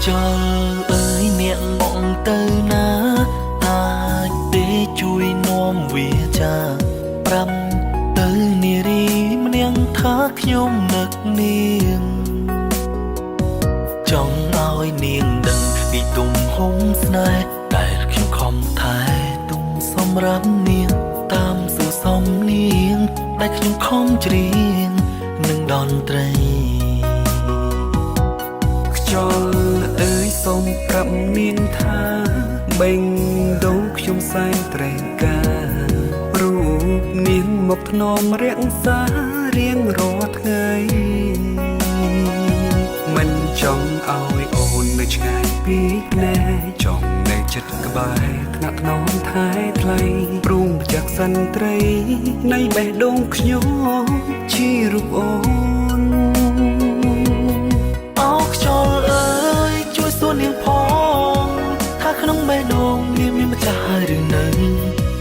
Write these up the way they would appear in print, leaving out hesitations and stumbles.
ខ្យល់អើយអ្នកបងទៅណាអាចទេជួយនាំវាចាប្រាប់ទៅនារីម្នាក់ថាខ្ញុំនឹកនាងចង់ឲ្យនាងដឹងពីទំហំស្នេហ៍ដែលខ្ញុំខំថែទុំសម្រាប់នាងតាមសួរសំនាងដែលខ្ញុំខំច្រៀងនឹងតន្ត្រី ខ្យល់អើយសូមប្រាប់នាងថាបេងដូងខ្ញុំសែនត្រេកការរូបនាងមកធ្នមរក្សារៀងរាល់ថ្ងៃមិនចង់ឲ្យអូននៅឆ្ងាយពីភ្នែកចង់នៅចិត្តក្បែរថ្នាក់ថ្នមថែថ្លៃព្រមចាក់សិនត្រីនៃបេះដូងខ្ញុំជារូបអូន អោខ្យល់អើយជួយសួរនាងផងថាក្នុងបេះដូងនាងមានម្ចាស់ហើយឬនៅ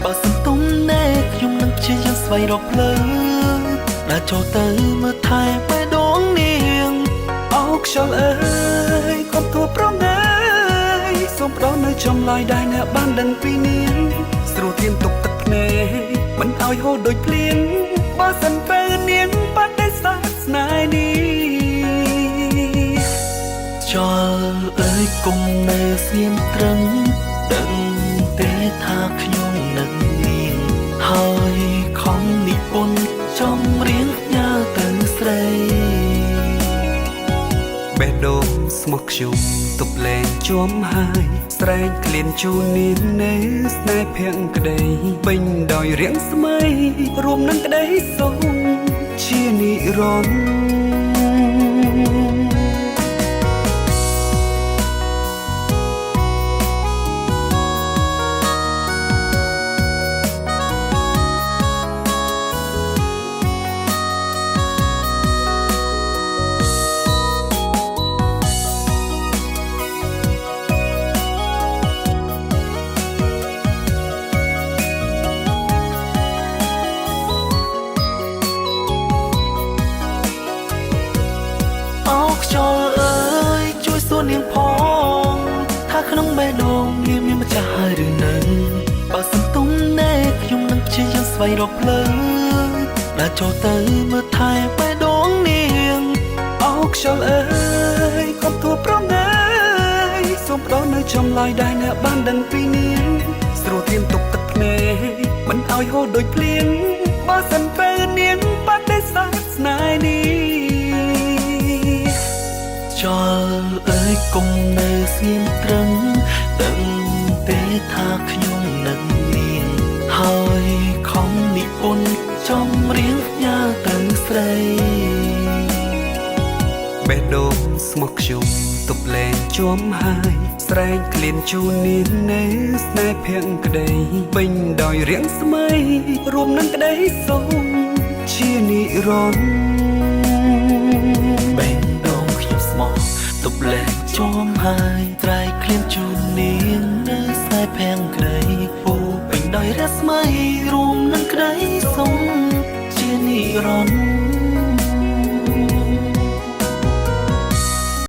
បើសន្ទុំណែខ្ញុំនឹងព្យាយាមស្វែងរកផ្លូវដែលចូលទៅមើលថែបេះដូងនាង អោខ្យល់អើយកុំទួប្រងអើយសូមផ្ដល់នៅចម្លើយដែលអ្នកបានដឹងពីនាងស្រួលទៀមទុកទឹកភ្នែកមិនឲ្យហូរដូចភ្លៀងបើសិនត្រូវនាងបដិសេធស្នេហ៍នេះ ខ្យល់អើយគុំនៅស្ងៀមត្រឹងដឹងទេថាខ្ញុំនឹងនាងហើយខំនិពន្ធចំរៀងផ្ញើទៅស្រី បេះដូងស្មោះខ្ញុំទប់លែងជាំហើយស្រែកក្លៀនជូននាងនៅស្នេហ៍ភក្តីពេញដោយរាងស្មៃរួមនឹងក្តីសុខជានិរន្តរ៍ អោខ្យល់អើយជួយសួរនាងផងថាក្នុងបេះដូងនាងមានម្ចាស់ហើយឬនៅបើសន្ទុំណែខ្ញុំនឹងព្យាយាមស្វែងរកផ្លូវដែលចូលទៅមើលថែបេះដូងនាង អោខ្យល់អើយកុំទួប្រងអើយសូមផ្ដល់នៅចម្លើយដែលអ្នកបានដឹងពីនាងស្រួលទៀមទុកទឹកភ្នែកមិនឲ្យហូរដូចភ្លៀងបើសិនត្រូវនាងបដិសេធស្នេហ៍នេះ ខ្យល់អើយគុំនៅស្ងៀមត្រឹងដឹងទេថាខ្ញុំនឹងនាងហើយខំនិពន្ធចំរៀងផ្ញើទៅស្រី បេះដូងស្មោះខ្ញុំទប់លែងជាំហើយស្រែកក្លៀនជូននាងនៅស្នេហ៍ភក្តីពេញដោយរាងស្មៃរួមនឹងក្តីសុខជានិរន្តរ៍ បេះដូងខ្ញុំស្មោះទប់លែងជាំហើយត្រៃក្លៀនជូននាងនៅស្នេហ៍ភាំងក្តីពោពេញដោយរស្មីរួមនឹងក្តីសុខជានិរន្តរ៍